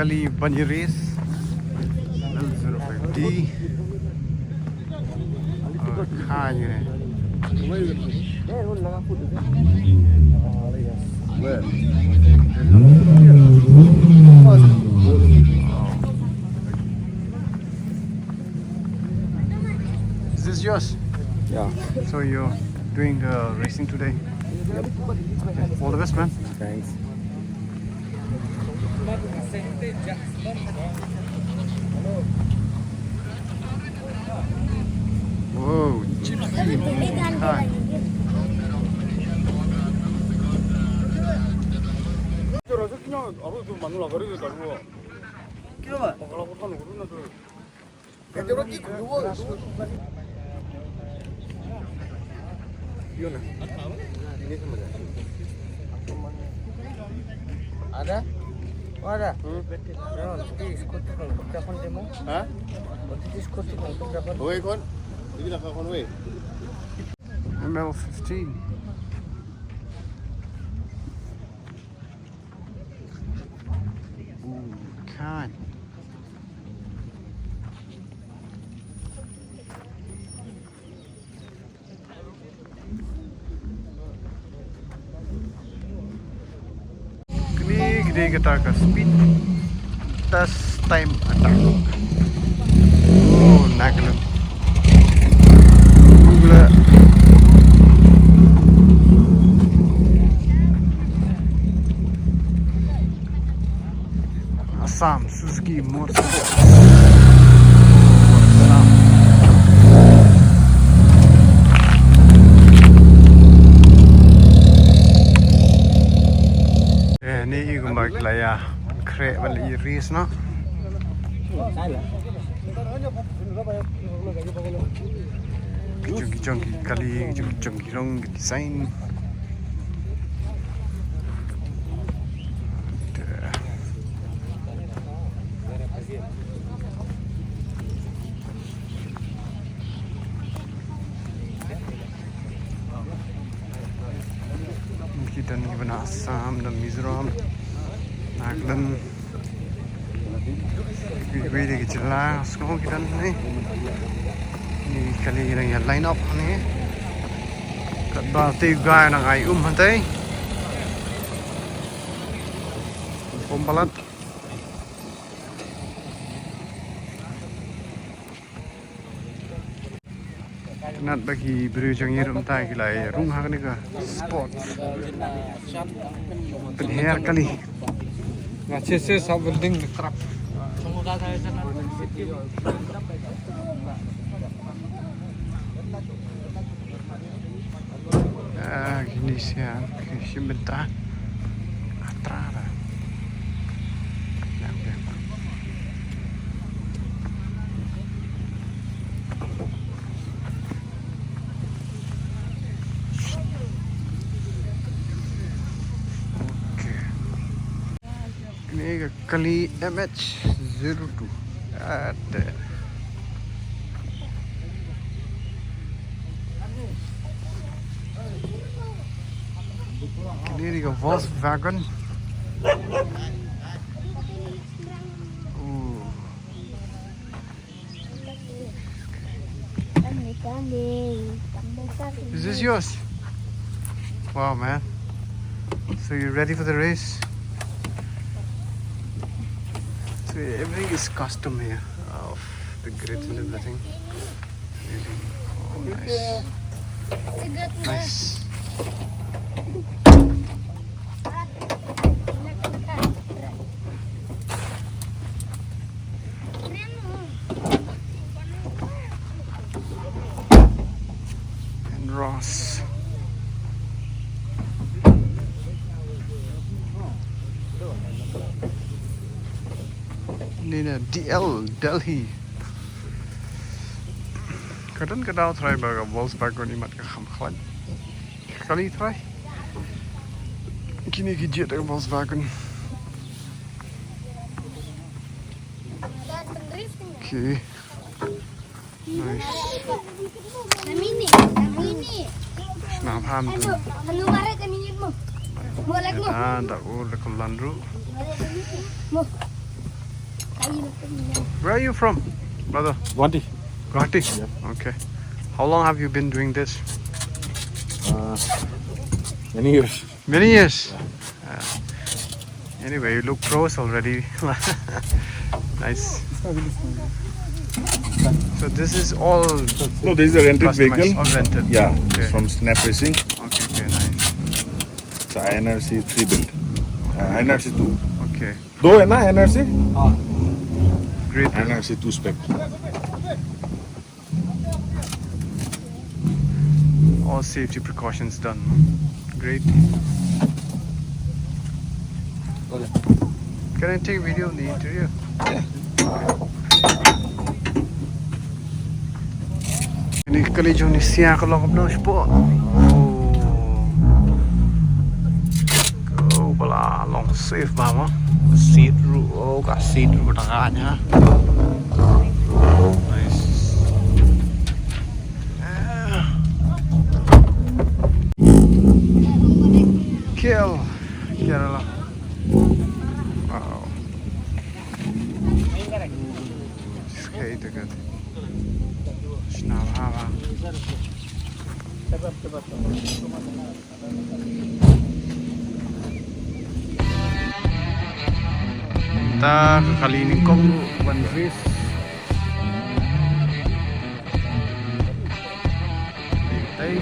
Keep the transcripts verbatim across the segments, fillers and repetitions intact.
Kali ban ïa race. L zero five D. Oh, kha ïa ne. Is this yours? Yeah. So you're doing the racing today? Yep. All the best, man. Thanks. Wow, Gypsy. Hi. Ada? Oh, ada? Hmm? Hah? Wei kon? Ini lah kon wei. M L fifteen. Ooh, kan. Kane ka dei kata ka speed test time attack. Oh, Nagaland. Google. Assam, Suzuki Motorsport. Assam. Eh, ni i kumba ki la ïa khreh ban leit race noh. Ki jong ki jong ki kali, ki jong ki jong ki long ki design. Ki don kiba na Assam, na Mizoram, Nagaland. Kiwei de ki jylla, sngew ki don ne. Ni kali ki dang ïa line up ne. Katba te u guy nang ai um hangtai. Pom palat. Nat ba ki briew jong ngi ruh mynta ki la rung ha kane ka sport. Pynhiar kali. Nga che se sa building trap. Ah, kine sia ki shim bynta. Atra da. Yang, yang. Okay. Kane ka kali M H zero two. Ate. Kane ka Volkswagen. Ooh. Is this yours? Wow, man. So you ready for the race? So everything is custom here. Oh, the grid and everything. Really? Oh, nice. Nice. And Ross. Ni na D L Delhi. Ka don ka daw trai ba ka Volkswagen imat ka kham khlaiñ. Kali trai. Kine ki jet ka Volkswagen. Okay. Nice. Namini, namini. Snam ham tu. Anu, anu mare kani mo. Mo lek mo. Ah, da ur da kulan ru. Mo. Where are you from, brother? Guwahati. Guwahati? Yeah. Okay. How long have you been doing this? Uh, many years. Many years? Yeah. Uh, anyway, you look pros already. Nice. So this is all. No, this is a rented vehicle. All rented. Yeah, okay. From Snap Racing. Okay, okay, nice. It's a N R C three build. Uh, N R C two. Okay. दो है ना NRC? Great. NRC टू स्पेक। All safety precautions done, no? Great. Can I take video in the interior? Yeah. Ini kali jong ni sia ka long kumno shapoh. Oh. Oh, bala long safe ba ma. Seat ruh, oh, ka seat ruh ba dang ha. Nice. Kill. Kill lah. Wow. Skate ka. Sna bha bha. Ta ka kali nyngkong ban race. Tei.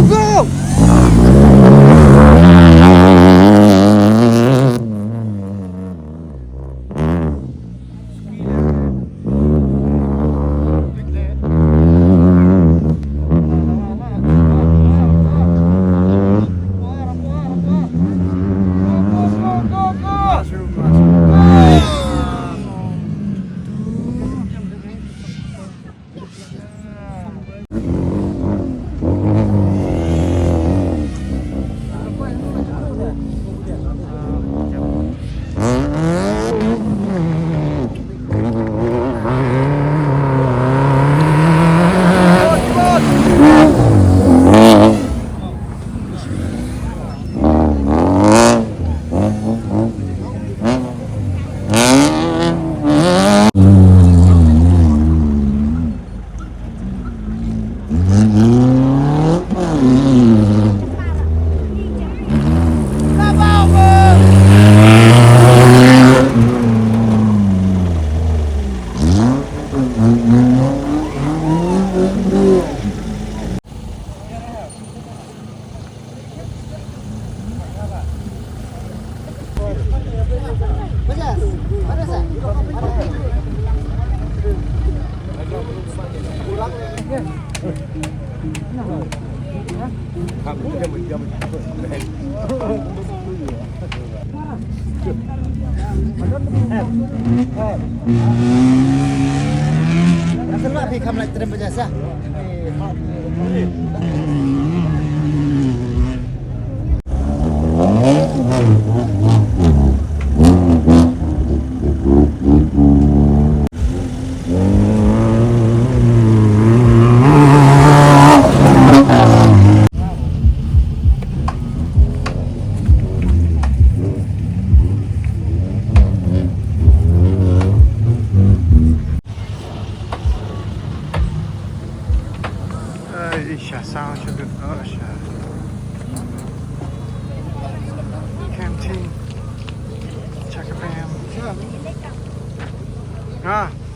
Go! Ei, sha saw sha dut, oh, sha. Canteen. Check a bam. Ah.